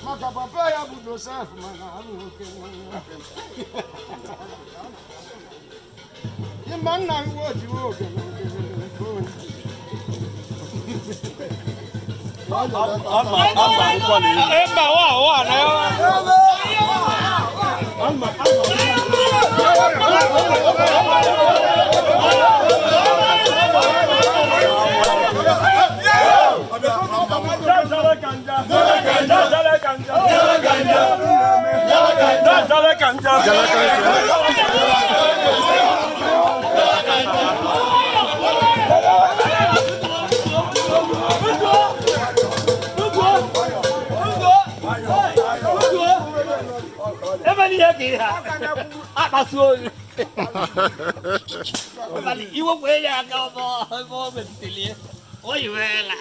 Maka papa ya bụ Josef mana alụ nwoke. Ịma nna iwe ojiwe oge na Mba wa wa na ya. Ebe n'ihe ka ihe a akpasu oyi iwepụ ya aka ọbọ ebe o metụtara ya o yiwela.